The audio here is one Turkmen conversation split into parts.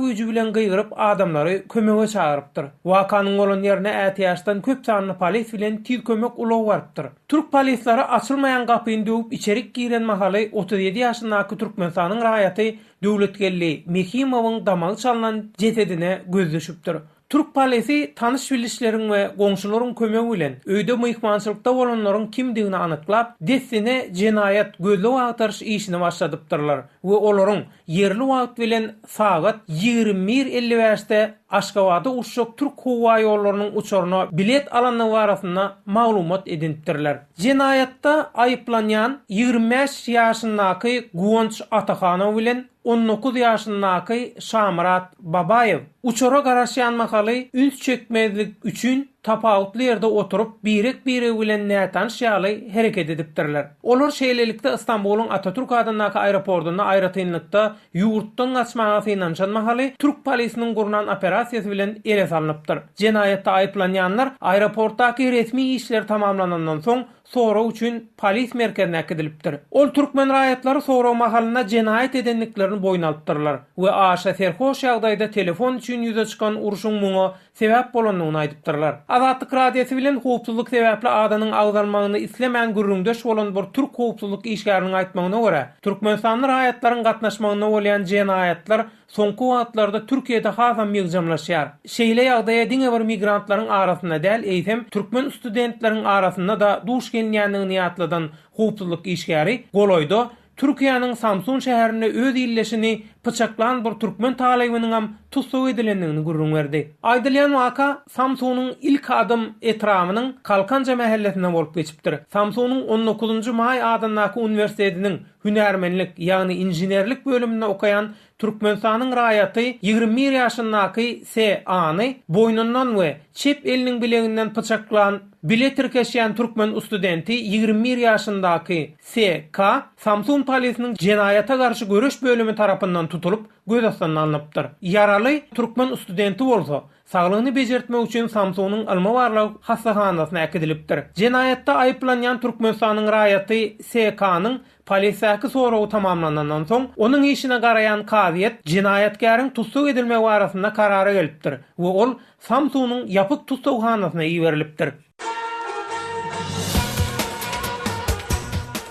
güýji bilen gygyryp adamlary kömege çagyrypdyr. Wakanyň bolan ýerine ätiýaçdan köp sanly polis bilen tiz kömek ulagy barypdyr. Türk polisleri açylmaýan gapyny döwüp içerik giren mahaly 37 ýaşyndaky Türkmenistanyň raýaty Döwletgeldi Mehimowyň damagy çalnan jesedine gözi düşüpdir. Türk polisi tanyş-bilişleriň we goňşularyň kömegi bilen öýde myhmançylykda bolanlaryň kimdigini anyklap, dessine jenaýat gözleg-agtaryş işini başladypdyrlar we olaryň ýerli wagt bilen sagat 21 55-de Aşgabada uçjak Türk howa ýollarynyň uçaryna bilet alandygy barasynda maglumat edinipdirler. Jenaýatda aýyplanýan 25 ýaşyndaky Guwanç Atahanow bilen 19 ýaşyndaky Şamyrat Babaýew uçara garaşýan mahaly üns çekmezlik üçin tapawutly ýerde oturyp, birek-biregi bilen nätanyş ýaly hereket edipdirler. Olar şeýlelikde Stambulyň Atatürk adyndaky aeroportunda aýratynlykda ýurtdan gaçmaga synanyşan mahaly türk polisiniň gurnan operasiýasy bilen ele salnypdyr. Jenaýatda aýyplanýanlar aeroportdaky resmi işler tamamlanandan soň sorag üçin polis merkezine äkidilipdir. Ol türkmen raýatlary sorag mahalynda jenaýat edendiklerini boýun alypdyrlar we aşa serhoş ýagdaýda telefon üçin ýüze çykan urşuň muňa sebäp bolandygyny aýdypdyrlar. Azatlyk Radiosy bilen howpsuzlyk sebäpli adynyň agzalmagyny islemän gürrüňdeş bolan bir türk howpsuzlyk işgäriniň aýtmagyna görä, türkmenistanly raýatlaryň gatnaşmagynda bolýan jenaýatlar soňky wagtlarda Türkiýede hasam ýygjamlaşýar. Şeýle ýagdaýa diňe bir migrantlaryň arasynda däl, eýsem, türkmen studentleriň arasynda-da duş gelinýändigini ýatladan howpsuzlyk işgäri golaýda Türkiýäniň Samsun şäherinde öz ildeşini pyçaklan bir türkmen talybynyňam tussag edilendigini gürrüň berdi. Aýdylýan waka Samsunyň Ilkadym etrabynyň Kalkanja mähellesinde bolup geçipdir. Samsunyň on dokuzynjy maý adyndaky uniwersitetiniň hünärmenlik, ýagny inženerlik bölüminde okaýan Türkmenistanyň raýaty 21 ýaşyndaky SA. ny boýnundan we çep eliniň bileginden pyçaklan bile tirkeşýän türkmen ustudenti 21 ýaşyndaky SK. Samsun polisiniň jenaýata garşy göreş bölümi tarapyndan tutulyp, göz astyna alnypdyr. Ýaraly türkmen ustudenti bolsa, Saglygyny bejertmek üçin Samsunyň ylmy-barlag hassahanasyna äkidilipdir. Jenaýatda aýyplanýan Türkmenistanyň raýaty SK-nyň polisdäki soragy tamamlanandan soň, onuň işine garaýan kazyýet jenaýatkäriň tussag edilmegi barasynda karara gelipdir we ol Samsunyň ýapyk tussaghanasyna iberilipdir.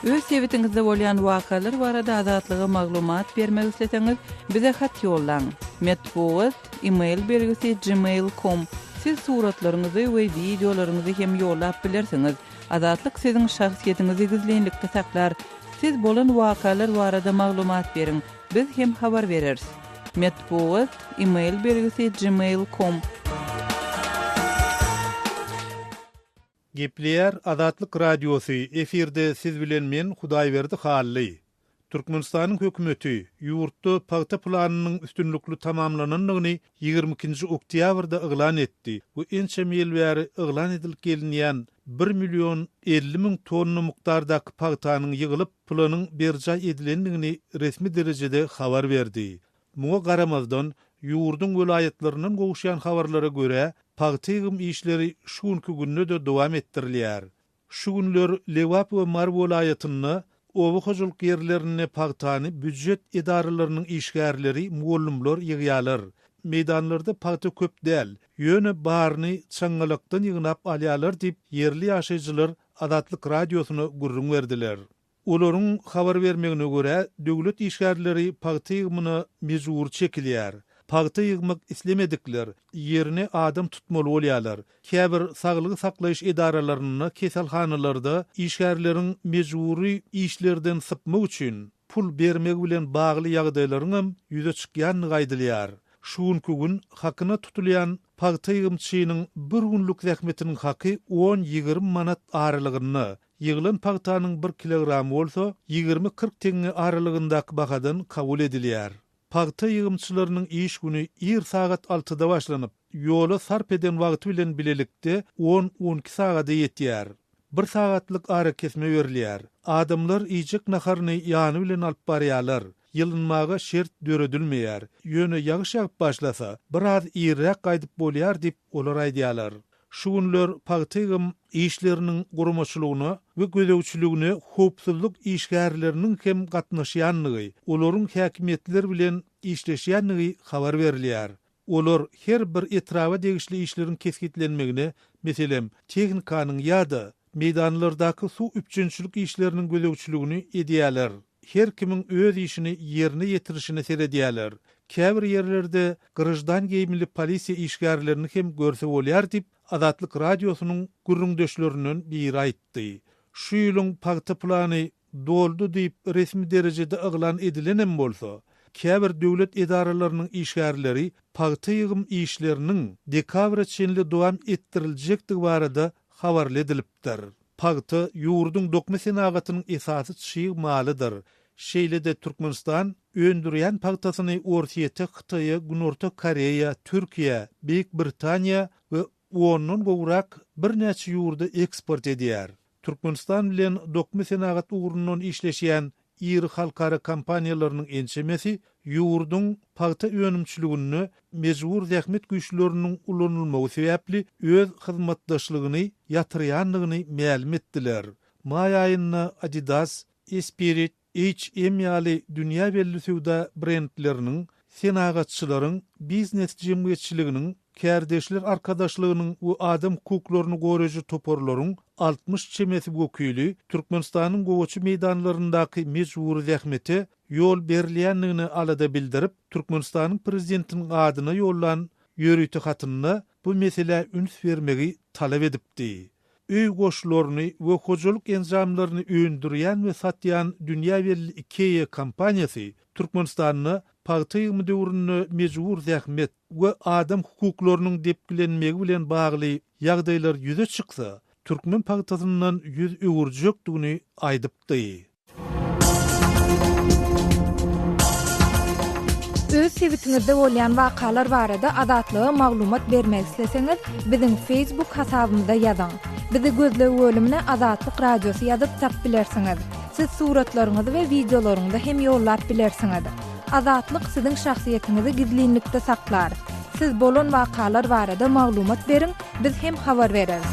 Öz sebitiňizde bolýan wakalar barada Azatlyga maglumat bermek isleseňiz, bize hat ýollaň. Metbugat, e-mail belgisi gmail com. Siz suratlaryňyzy we wideolaryňyzy hem ýollap bilersiňiz. Azatlyk siziň şahsyýetiňizi gizlinlikde saklar. Siz bolan wakalar barada maglumat beriň, biz hem habar bereris. Metbugat, e-mail belgisi gmail com. Gepleýär Azatlyk Radiosy, efirde siz bilen men Hudaýberdi Hally. Türkmenistanyň hökümeti ýurtda pagta planynyň üstünlikli tamamlanandygyny 22-nji oktýabrda yglan etdi we ençeme ýyl bäri yglan edilip gelinýän bir million 50 müň tonna mukdardaky pagtanyň ýygylyp, planyň berjaý edilendigini resmi derejede habar berdi. Muňa garamazdan, ýurduň welaýatlaryndan gowuşýan habarlara görä, pagta ýygym işleri şu günki günde-de dowam etdirilýär. Şu günler Lebap we Mary welaýatynda oba hojalyk ýerlerinde pagtany býujet edaralarynyň işgärleri, mugallymlar ýygýarlar. Meýdanlarda pagta köp däl, ýöne baryny çaňňalakdan ýygnap alýarlar diýip, ýerli ýaşaýjylar Azatlyk Radiosyna gürrüň berdiler. Olaryň habar bermegine görä, döwlet işgärleri pagta ýygymyna mejbury çekilýär. Pagta ýygmak islemedikler ýerine adam tutmaly bolýarlar. Käbir saglygy saklaýyş edaralarynda, keselhanalarda işgärleriň mejbury işlerden sypmak üçin pul bermegi bilen bagly ýagdaýlaryňam ýüze çykýandygy aýdylýar. Şu günki gün hakyna tutulýan pagta ýygymçynyň bir günlük zähmetiniň haky on-ýigrimi manat aralygynda, Ýygylan pagtanyň bir kilogramy bolsa 20-40 teňňe aralygyndaky bahadan kabul edilýär. Pagta ýygymçylarynyň iş güni ir sagat altyda başlanyp, ýola sarp eden wagty bilen bilelikde on-on iki sagada ýetýär. Bir sagatlyk arakesme berilýär. Adamlar iýjek naharyny ýany bilen alyp barýarlar. Ýylynmaga şert döredilmeýär. Ýöne ýagyş ýagyp başlasa, biraz irräk gaýdyp bolýar diýip, olar aýdýarlar. Şu günler pagta ýygym işleriniň guramaçylygyna we gözegçiligine howpsuzlyk işgärleriniň hem gatnaşýandygy, olaryň häkimiýetler bilen işleşýändigi habar berilýär. Olar her bir etraba degişli işleriň kesgitlenmegine, meselem, tehnikanyň ýa-da meýdanlardaky suw üpjünçilik işleriniň gözegçiligini edýärler. Her kimiň öz işini ýerine ýetirişine seredýärler. Käbir ýerlerde graždan geýimli polisiýa işgärlerini hem görse bolýar diýip, Azatlyk Radiosynyň gürrüňdeşlerinden biri aýtdy. Şu ýylyň pagta plany doldy diýip resmi derejede yglan edilenem bolsa, käbir döwlet edaralarynyň işgärleri pagta ýygym işleriniň dekabra çenli dowam etdiriljekdigi barada habarly edilipdir. Pagta ýurduň dokma senagatynyň esasy çig malydyr. Şeýle-de Türkmenistan öndürýän pagtasyny Orsýete, Hytaýa, Günorta Koreýa, Türkiýä, Beýik Britaniýa we ondan gowrak birnäçe ýurda eksport edýär. Türkmenistan bilen dokma senagat ugrundan işleşýän iri halkara kompaniýalarynyň ençemesi ýurduň pagta önümçiliginde mejbur zähmet güýçleriniň ulanylmagy sebäpli öz hyzmatdaşlygyny ýatyrýandygyny mälim etdiler. Maý aýynda Adidas, Esprit, H&M ýaly dünýä belli söwda brendleriniň, senagatçylaryň, biznes jemgyýetçiliginiň, kärdeşler arkadaşlygynyň we adam hukuklaryny goraýjy toparlaryň 60 çemesi wekili Türkmenistanyň gowaça meýdanlaryndaky mejbury zähmete ýol berilýändigine alada bildirip, Türkmenistanyň Prezidentiniň adyna ýollan ýörite hatynda bu meselä üns bermegi talap edipdi. Öý goşlaryny we hojalyk enjamlaryny öndürýän we satýan dünýä belli IKEA kompaniýasy Türkmenistanda pagta ýygymy döwründe mejbur zähmet we adam hukuklarynyň depgilenmegi bilen bagly ýagdaýlar ýüze çyksa, türkmen pagtasyndan ýüz öwürjekdigini aýdypdy. Öz sebitiňizde bolýan wakalar barada Azatlyga maglumat bermek isleseňiz, biziň Facebook hasabymyza ýazyň. Bizi gözleg bölümine Azatlyk Radiosy ýazyp tap bilersiňiz. Siz suratlaryňyzy we wideolaryňyzy hem ýollap bilersiňiz. Azatlyk siziň şahsyýetiňizi gizlinlikde saklar. Siz bolan wakalar barada maglumat beriň, biz hem habar bereris.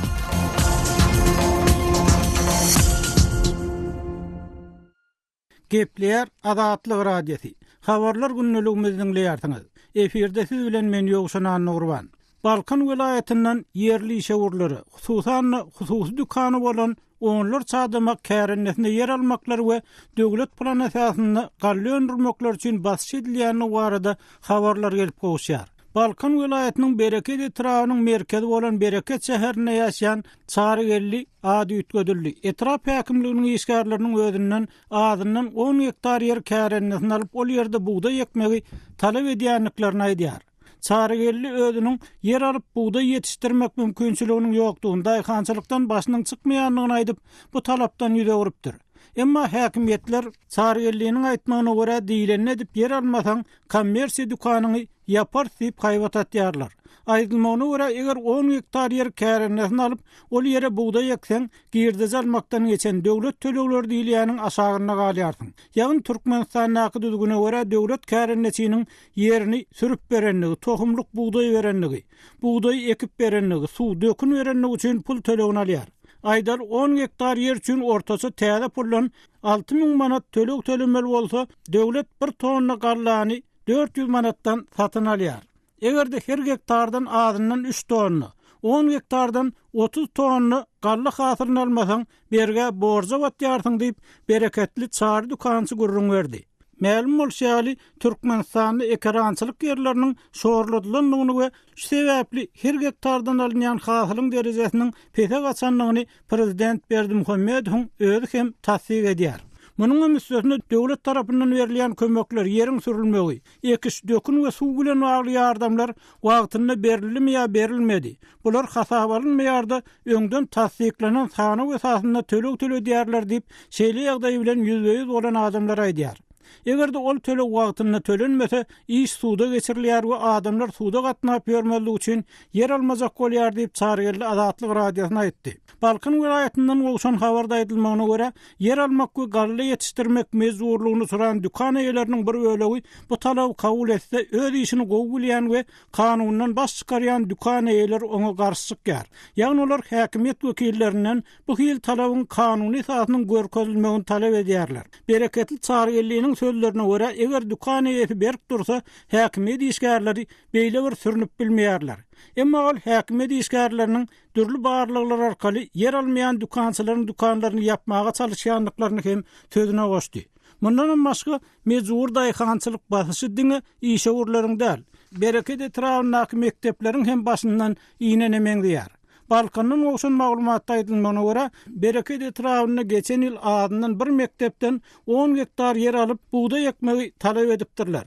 Gepleýär Azatlyk Radiosy. Habarlar gündeligimizi diňleýärsiňiz. Efirde siz bilen men Ýowşan Annagurban. Balkan welaýatyndan ýerli işewürlere, hususan-da, hususy dükany bolan onlarça adama kärendesinde ýer almaklary we döwlet plany esasynda galla öndürmekleri üçin basyş edilýändigi barada habarlar gelip gowuşýar. Balkan welaýatynyň Bereket etrabynyň merkezi bolan Bereket şäherinde ýaşaýan Çarygeldi, ady üýtgedildi, etrap häkimliginiň işgärleriniň özünden azyndan on gektar ýer kärendesine alyp, ol ýerde bugdaý ekmegi talap edýändiklerini aýdýar. Çarygeldi özüniň ýer alyp, bugdaý ýetişdirmek mümkinçiliginiň ýokdugyny, daýhançylykdan başynyň çykmaýandygyny aýdyp, bu talapdan ýüz öwrüpdir. Emma häkimiýetler, Çarygeldiniň aýtmagyna görä, diýlenini edip ýer almasaň, kommersiýa dükanyňy ýaparys diýip haýbat atýarlar. Aýdylmagyna görä, eger on gektar ýer kärendesine alyp, ol ýere bugdaý ekseň, girdeji almakdan geçen döwlet tölegleri diýilýäniň aşagynda galýarsyň. Ýagny Türkmenistandaky düzgüne görä, döwlet kärendeçiniň ýerini sürüp berendigi, tohumlyk bugdaý berendigi, bugdaýy ekip berendigi, suw, dökün berendigi üçin pul tölegini alýar. Aýdaly, on gektar ýer üçin ortaça täze puldan 6000 manat töleg tölemeli bolsa, döwlet bir tonna gallany 400 manatdan satyn alýar. Eger-de her gektardan azyndan üç tonna, on gektardan 30 tonna galla hasylyny almasaň, bergä, borja batýarsyň diýip, bereketli Çary dükançy gürrüň berdi. Mälim bolşy ýaly, Türkmenistanda ekerançylyk ýerleriniň şorladylandygyny we şu sebäpli her gektardan alynýan hasylyň derejesiniň pese gaçandygyny prezident Berdimuhamedowyň özi hem tassyk edýär. Munuň hem üstesine döwlet tarapyndan berilýän kömekler, ýeriň sürülmegi, ekiş, dökün we suw bilen bagly ýardamlar wagtynda berildimi ýa berilmedi, bular hasaba alynmaýar-da, öňden tassyklanan sanaw esasynda töleg töledýärler diýip, şeýle ýagdaý bilen ýüzbe-ýüz bolan adamlar aýdýar. Eger-de ol töleg wagtynda tölenmese, iş suda geçirilýär we adamlar suda gatnap ýörmezlik üçin ýer almajak bolýar diýip, Çarygeldi Azatlyk Radiosyna aýtdy. Balkan welaýatyndan gowşan habarda aýdylmagyna görä, ýer almak we galla ýetişdirmek mejburlygyny soran dükan eýeleriniň bir bölegi bu talaby kabul etse, öz işini gowy bilýän we kanundan baş çykarýan dükan eýeleri oňa garşy çykýar. Ýagny olar häkimiýet wekillerinden bu hili talabyň kanuny esasynyň görkezilmegini talap edýärler. Bereketli Çarygelliniň sözlerine görä, eger dükan eýesi berk dursa, häkimiýet işgärleri beýle bir sürnüp bilmeýärler. Emma ol häkimiýet işgärleriniň dürli barlaglar arkaly ýer almaýan dükançylaryň dükanlaryny ýapmaga çalyşýandyklaryny hem sözüne goşdy. Mundanam başga, mejbury daýhançylyk basyşy diňe işewürleriň däl, Bereket etrabyndaky mekdepleriň hem başyndan inene meňzeýär. Balkandan gowşan maglumatda aýdylmagyna görä, Bereket etrabynda geçen ýyl azyndan bir mekdepden on gektar ýer alyp, bugdaý ekmegi talap edipdirler.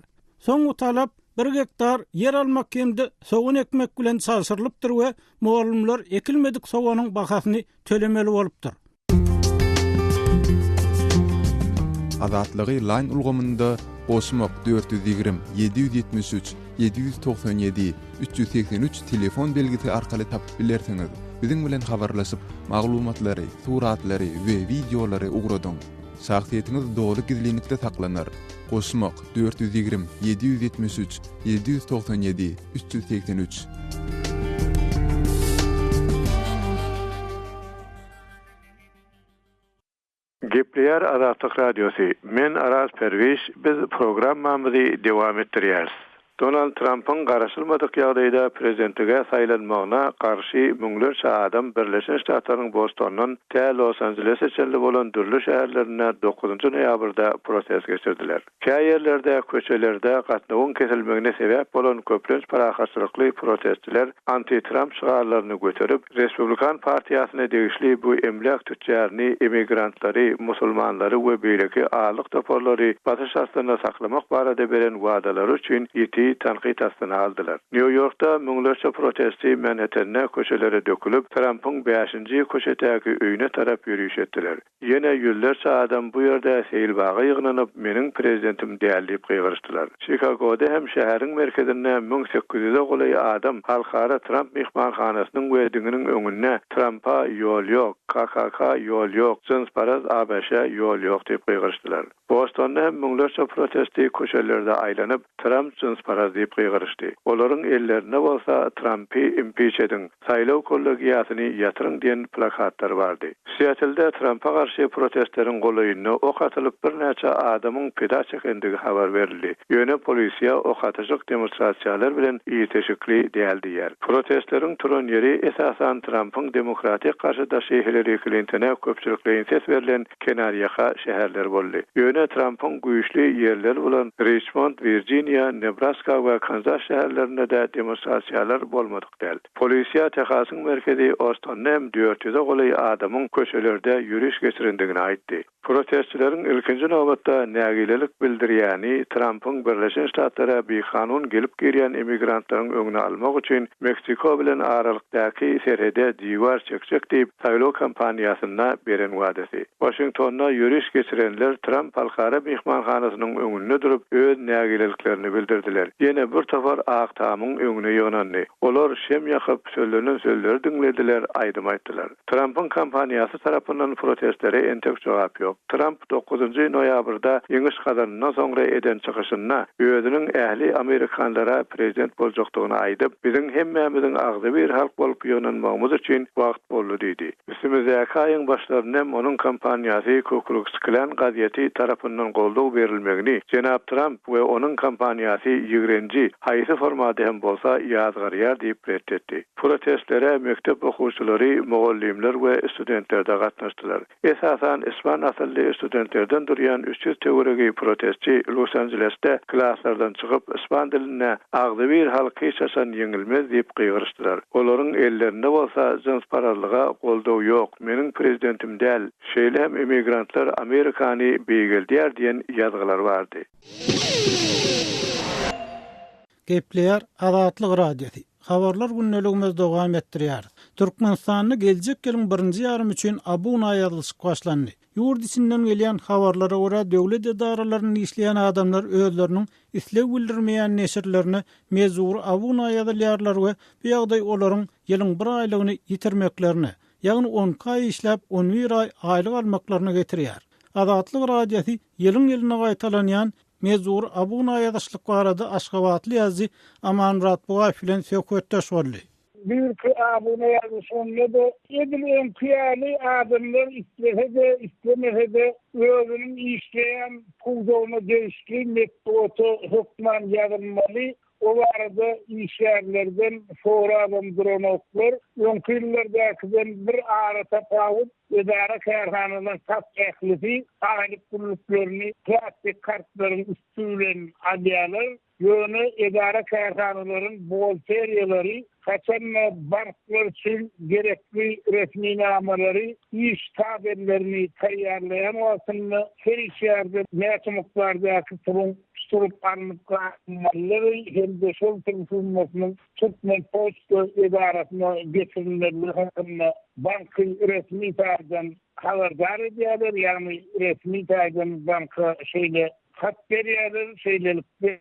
Soň bu talap bir gektar ýer almak hem-de sogan ekmek bilen çalşyrylypdyr we mugallymlar ekilmedik soganyň bahasyny tölemeli bolupdyr. Azatlygy Line ulgamynda goşmak 420 773 797 383 telefon belgisi arkaly tapyp bilersiňiz. Biziň bilen habarlaşyp, maglumatlary, suratlary we wideolary ugradyň. Şahsyýetiňiz doly gizlinlikde saklanar. Goşmak, 420, 773, 797, 383. Gepleýär Azatlyk Radiosy, Men Araz Perwiş, biz programmamyzy dowam etdirýäris. Donald Trampyň garaşylmadyk ýagdaýda prezidentlige saýlanmagyna garşy müňlerçe adam Birleşen Ştatlaryň Bostondan tä Los-Anjelese çenli bolan dürli şäherlerinde dokuzynjy noýabrda protest geçirdiler. Kä ýerlerde köçelerde gatnawyň kesilmegine sebäp bolan köplenç parahatçylykly protestçiler anti-Tramp şygarlaryny göterip, Respublikan partiýasyna degişli bu emläk tütjaryny immigrantlary, musulmanlary we beýleki azlyk toparlary basyş astynda saklamak barada beren wadalary üçin ýiti tankyt astyna aldylar. Nýu-Ýorkda müňlerçe protestçi Manhettende köçelere dökülip, Trampyň bäşinji köçedäki öýüne tarap ýöriş etdiler. Ýene ýüzlerçe adam bu ýerde seýilbaga ýygnanyp, Meniň prezidentim däl diýip gygyryşdylar. Çikagoda hem şäheriň merkezinde 1800-e golaý adam Halkara Tramp myhmanhanasynyň we diňiniň öňünde Trampa ýol ýok, KKK ýol ýok, jynsparaz ABŞ-a ýol ýok diýip gygyryşdylar. Bostonda hem müňlerçe protestçi köçelerde aýlanyp, Tramp jynsparaz diýip gygyryşdy. Olaryň ellerinde bolsa Trampy impiç ediň, saýlaw kollegiýasyny ýatyryň diýen plakatlar bardy. Siatlde Trampa garşy protestleriň golaýynda ok atylyp birnäçe adamyň pida çekendigi habar berildi. Ýöne polisiýa ok atyşyk demonstrasiýalar bilen ilteşikli däl diýýär. Protestleriň turan ýeri esasan Trampyň demokratik garşydaşy Hillari Klintone köpçülikleýin ses berlen kenarýaka şäherler boldy. Ýöne Trampyň güýçli ýerleri bolan Riçmond, Wirjiniýa, Nebraska we Kanzas şäherlerinde-de demonstrasiýalar bolmadyk däl. Polisiýa Tehasyň merkezi Ostonda hem dört ýüze golaý adamyň köçelerde ýöriş geçirendigini aýtdy. Protestçileriň ilkinji nobatda nägilelik bildirýäni Trampyň Birleşen Ştatlara bikanun gelip girýän immigrantlaryň öňüni almak üçin Meksiko bilen aralykdaky serhede diwar çekjek diýip, saýlaw kampaniýasynda beren wadasy. Waşingtonda ýöriş geçirenler Tramp halkara myhmanhanasynyň öňünde durup, öz nägileliklerini bildirdiler. Ýene bir topar Ak Tamyň öňüne ýygnandy. Olar şem ýakyp, sözlenen sözleri diňlediler, aýdym aýtdylar. Trampyň kampaniýasy tarapyndan protestlere entek jogap ýok. Tramp dokuzynjy noýabrda ýeňiş gazanandan soňra eden çykyşynda özüniň ähli amerikanlara prezident boljakdygyny aýdyp, biziň hemmämiziň agzybir halk bolup ýygnanmagymyz üçin wagt boldy diýdi. Üstümizdäki aýyň başlarynda hem onuň kampaniýasy Ku Kluks Klan gazeti tarapyndan goldaw berilmegini jenap Tramp we onuň kampaniýasy ýigrenji, haýsy formada hem bolsa ýazgarýar diýip ret etdi. Protestlere mekdep okuwçylary, mugallymlar we studentler-de gatnaşdylar. Esasan, ispan asylly studentlerden durýan 300 töweregi protestçi Los-Anjelesde klaslardan çykyp, ispan dilinde Agzybir halk hiç haçan ýeňilmez diýip gygyryşdylar. Olaryň ellerinde bolsa jynsparazlyga goldaw ýok, meniň prezidentim däl, şeýle hem immigrantlar Amerikany beýgeldýär diýen ýazgylar bardy. Gepleýär Azatlyk Radiosy. Habarlar gündeligimizi dowam etdirýäris. Türkmenistanda geljek ýylyň birinji ýarymy üçin abuna ýazylyşyk başlandy. Ýurt içinden gelýän habarlara görä, döwlet edaralarynda işleýän adamlar özleriniň isleg bildirmeýän neşirlerine mejbury abuna ýazylýarlar we bu ýagdaý olaryň ýylyň bir aýlygyny ýitirmeklerine, ýagny on iki aý işläp, on bir aý aýlyk almaklaryna getirýär. Azatlyk Radiosy ýylyň-ýylyna gaýtalanýan mejbury abuna ýazyşlyk barada aşgabatly ýazyjy Amanmyrat Bugaýew bilen söhbetdeş boldy. Bu ýylky abuna ýazyşygynda-da edil öňki ýaly adamlar islese-de, islemese-de özüniň işleýän pudagyna degişli metbugata hökman ýazylmaly. O barada işgärlerden sorabam duranoklar. Öňki ýyllardakiden bir aratapawut, edara-kärhanalaryň tas ählisi aýlyk günlüklerini plastik kartlaryň üsti bilen alýarlar. Ýöne edara-kärhanalaryň buhgalteriýalary haçan-da banklar üçin gerekli resminamalary, iş tabellerini taýýarlaýan wagtynda her işgärden näçe mukdardaky puluň tutulyp alnyp galynmalydygy hem-de şol pul summasynyň Türkmenpoçta edarasyna geçirilmelidigi hakynda banky resmi taýdan habardar edýärler, ýagny resmi taýdan banka şeýle hat berýärler, şeýlelikde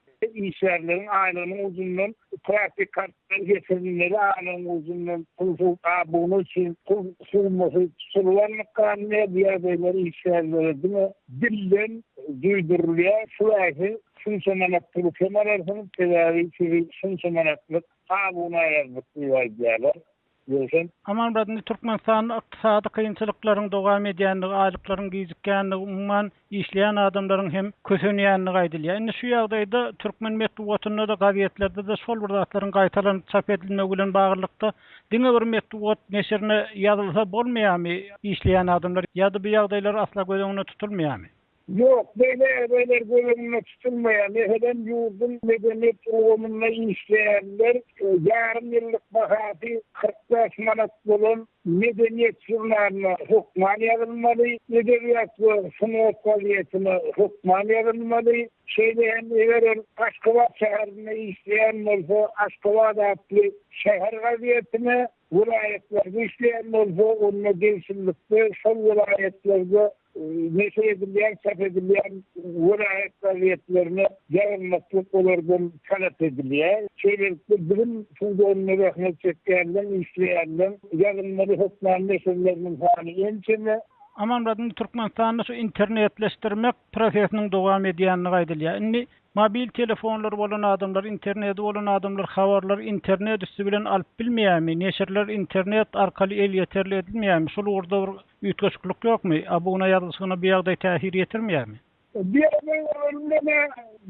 işgärleriň aýlygynyň ujundan plastik kartdan geçirilmeli aýlygyň ujundan pul abuna üçin pul summasy tutulyp alnyp galynýar, bu ýagdaýlar işgärlere diňe dilden duýdurylýar, şu aý siz şunça manat puly kem alarsyňyz, sebäbi sizi şunça manatlyk abuna ýazdyk diýip aýdýarlar. Ýowşan. Amanmyrat, indi Türkmenistanda ykdysady kynçylyklaryň dowam edýändigi, aýlyklaryň gijikýändigi, umuman, işleýän adamlaryň hem kösenýändigi aýdylýar. Indi şu ýagdaýda türkmen metbugatynda-da, gazetlerde-de şol bir zatlaryň gaýtalanyp çap edilmegi bilen baglylykda, diňe bir metbugat neşirine ýazylsa bolmaýarmy işleýän adamlar ýa-da bu ýagdaýlar asla göz öňünde tutulmaýarmy? Ýok, beýle ýagdaýlar göz öňünde tutulmaýar. Meselem, ýurduň medeniýet ulgamynda işleýänler ýarym ýyllyk bahasy 45 manat bolan Medeniýet žurnalyna hökman ýazylmaly, Edebiýat we sungat gazetine hökman ýazylmaly. Şeýle hem eger ol Aşgabat şäherinde işleýän bolsa, Aşgabat atly şäher gazetine, welaýatlarda işleýän bolsa, onda degişlilikde şol welaýatlarda neşir edilýän, çap edilýän welaýat gazetlerine ýazylmaklyk olardan talap edilýär. Şeýlelikde, bilim pudagynda zähmet çekýänleň, işleýänleň ýazylmaly hökmany neşirleriniň sany ençeme. Amanmyrat, indi Türkmenistanda şu internetleşdirmek prosesiniň dowam edýändigi aýdylýar. Indi Mobil telefonlary bolan adamlar, interneti bolan adamlar habarlary internet üsti bilen alyp bilmeýärmi? Neşirler internet arkaly elýeterli edilmeýärmi? Şol ugurda bir üýtgeşiklik ýokmy? Abuna ýazgyşygyna bu ýagdaý täsir ýetirmeýärmi? Bu ýagdaý bolanda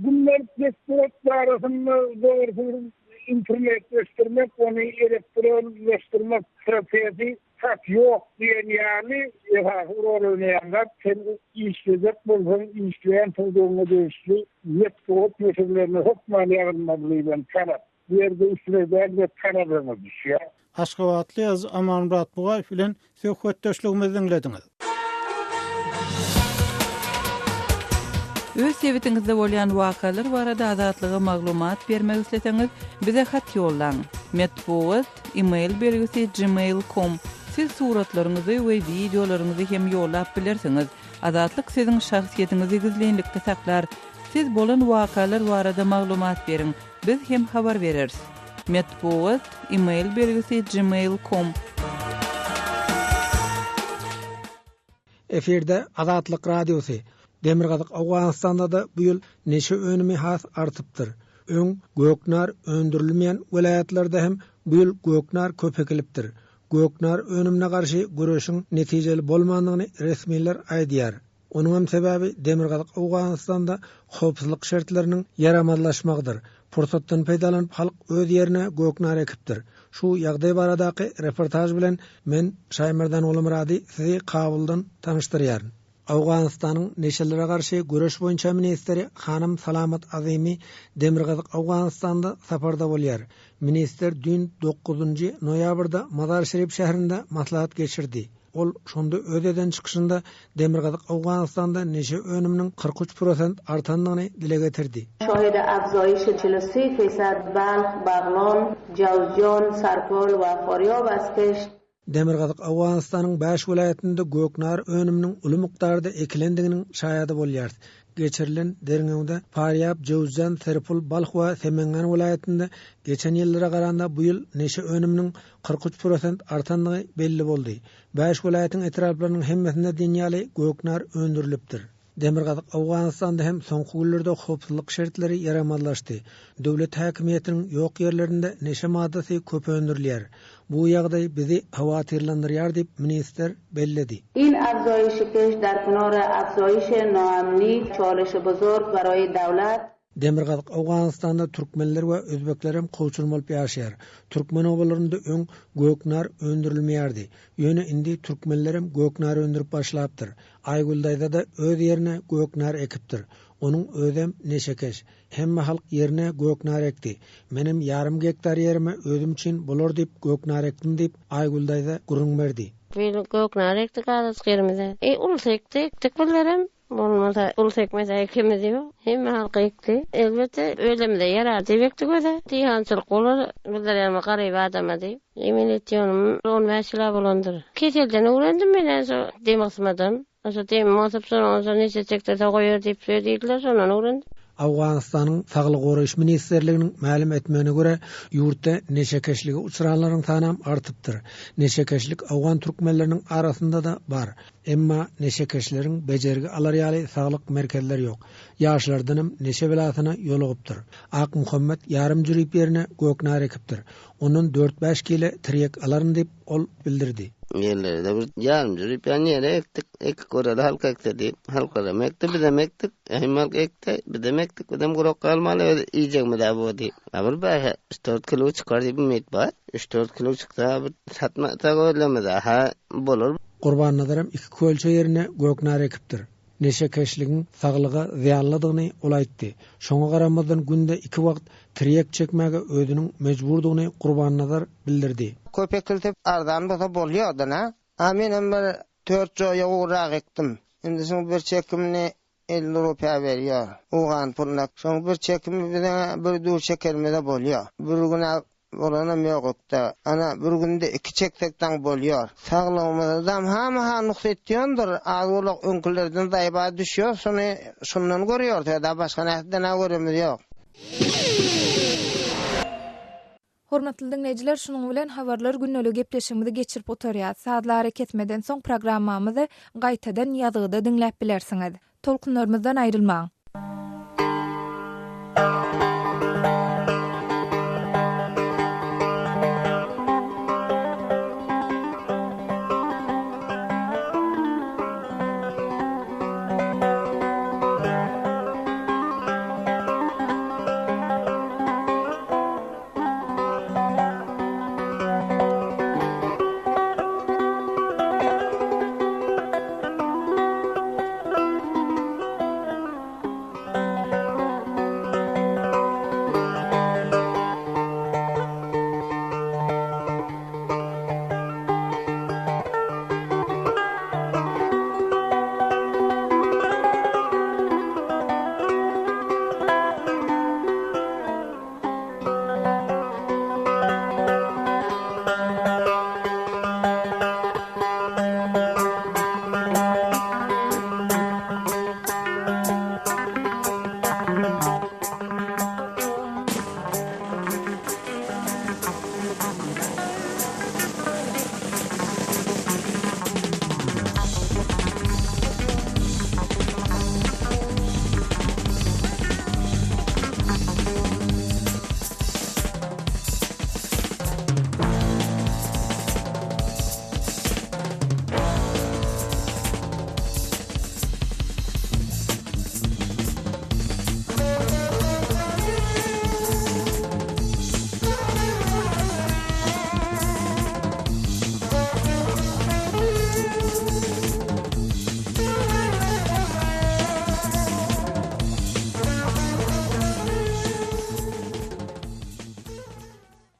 gündelik metbugat barasynda dogrusy internetleşdirmek, ony elektronlaşdyrmak prosesi Tas ýok diýen ýaly esasy rol oýnaýan zat sen işlejek bolsaň işleýän pudagyňa degişli metbugat neşirlerine hökman ýazylmaly diýlen talap. Bu ýerde isleg däl-de talap öňe düşýär. Aşgabatly ýazyjy Amanmyrat Bugaýew bilen söhbetdeşligimizi diňlediňiz. Öz sebitiňizde bolýan wakalar barada Azatlyga maglumat bermek isleseňiz, bize hat ýollaň. Metbugat. Email belgisi gmail com Siz suratlaryňyzy we wideolaryňyzy hem ýollap bilersiňiz. Azatlyk siziň şahsyýetiňizi gizlinlikde saklar. Siz bolan wakalar barada maglumat beriň, biz hem habar bereris. Metbugat, email belgisi gmail com. Efirde Azatlyk Radiosy. Demirgazyk Owganystanda-da bu ýyl neşe önümi has artypdyr. Öň göknar öndürilmeýän welaýatlarda hem bu ýyl göknar köp ekilipdir. Göknar önümine garşy göreşiň netijeli bolmandygyny resmiler aýdýar. Onuňam sebäbi Demirgazyk Owganystanda howpsuzlyk şertleriniň ýaramazlaşmagydyr. Pursatdan peýdalanyp halk öz ýerine göknar ekipdir. Şu ýagdaý baradaky reportaž bilen men Şaýmerdan Gulumyrady sizi Kabuldan tanyşdyrýaryn. Owganystanyň neşelere garşy göreş boýunça ministri hanym Salamat Azymy Demirgazyk Owganystanda saparda bolýar. Ministr düýn dokuzynjy noýabrda Mazar-Şerif şäherinde maslahat geçirdi. Ol şonda öz eden çykyşynda Demirgazyk Owganystanda neşe önüminiň 43 prosent artandygyny dile getirdi. Şahidi afzaýyşi 43 fisad Balh, Baglan, Jawzjan, Sarpol we Farýab as keşt. Demirgazyk Owganystanyň bäş welaýatynda göknar önüminiň uly mukdarda ekilendiginiň şaýady bolýarys. Geçirilen derňewde Farýab, Jöwzjan, Serpul, Balh we Semengan welaýatynda geçen ýyllara garanda bu ýyl neşe önüminiň 43 prosent artandygy belli boldy. Bäş welaýatyň etraplarynyň hemmesinde diýen ýaly göknar öndürilipdir. Demirgazyk Owganystanda hem soňky günlerde howpsuzlyk şertleri ýaramazlaşdy. Döwlet häkimiýetiniň ýok ýerlerinde neşe maddasy köp öndürilýär. Bu ýagdaý bizi howatyrlandyrýar diýip, ministr belledi. In afzaýyşi keşt dar kenary afzaýyşi naamni çalyşi buzurg baraýi dawlat. Demirgazyk Owganystanda türkmenler we özbeklerem kowçum bolup ýaşaýar. Türkmen obalarynda öň göknar öndürilmeýärdi. Ýöne indi türkmenlerem göknar öndürip başlapdyr. Aýgül daýza-da öz ýerine göknar ekipdir. Onuň özem neşekeş. Hemme halk ýerine göknar ekdi. Menem ýarym gektar ýerime özüm üçin bolar diýip göknar ekdim diýip, Aýgül daýza gürrüň berdi. Bu ýyl göknar ekdik azajyk ýerimize. E, ulusy ekdi, ekdik bizlerem. Bolmasa, ulusy ekmese ekimiz ýok. Hemme halk ekdi. Elbetde, özümize ýarar diýip ekdik özä. Diýhançylyk bolar, bizler ýaly garyp adama diýip. Emin etýänim on bäş ýyl-a bolandyr. Keselden öwrendim men-ä şo dem gysmadan. Şo demim gysyp şonuň şo neçe çekdirse goýar diýip şeý diýdiler, şondan öwrendim. Owganystanyň Saglygy goraýyş ministrliginiň mälim etmegine görä, ýurtda neşekeşlige uçranlaryň sanam artypdyr. Neşekeşlik owgan türkmenleriniň arasynda-da bar. Emma neşekeşleriň bejergi alar ýaly saglyk merkezleri ýok. Ýaşlardanam neşe belasyna ýolugypdyr. Akmuhammet ýarym jürip ýerine göknar ekipdir. Ondan dört-bäş kile tirýek alaryn diýip, ol bildirdi. Ýerleri-de bir ýarym jürip ýan ýere ekdik. Ekip göreli halk ekse diýip. Halklaram ekdi, bizem ekdik. Hemme halk ekdi, bizem ekdik. Bizem gurak galmaly, öz iýjegimiz-ä bu diýip. A bir bäş, üç-dört kilo çykar diýip umyt bar. Üç-dört kilo çyksa, bir satmasak özlerimize-hä bolar. Gurbannazaram iki kölçe ýerine göknar ekipdir. Neşekeşligiň saglyga zyýanlydygyny ol aýtdy. Şoňa garamazdan günde iki wagt tirýek çekmäge özüniň mejburdygyny Gurbannazar bildirdi. Köp ekilse arzan bolsa bolýardan-a. A menem bir tört joýa gowrak ekdim. Indi şuň bir çekimini 50 rupiýa berýär owgan puluna. Şoň bir çekimi biziň bir dür çekenimize bolýar. Bir gün-ä Bolanam ýok ökde. Ana, bir günde iki çeksek daň bolýar. Saglygymyzam hama-ha nuks etýändir, az-owlak öňkülerden zaýba düşýär, şony şundan görýäris, ýa-da başga närseden-ä göremiz ýok. Hormatly diňleýjiler, şunuň bilen Habarlar gündeliği gepleşigimizi geçirip gutarýas. Sazly arakesmeden soň programmamyzy gaýtadan ýazgyda diňläp bilersiňiz. Tolkunlarymyzdan aýrylmaň!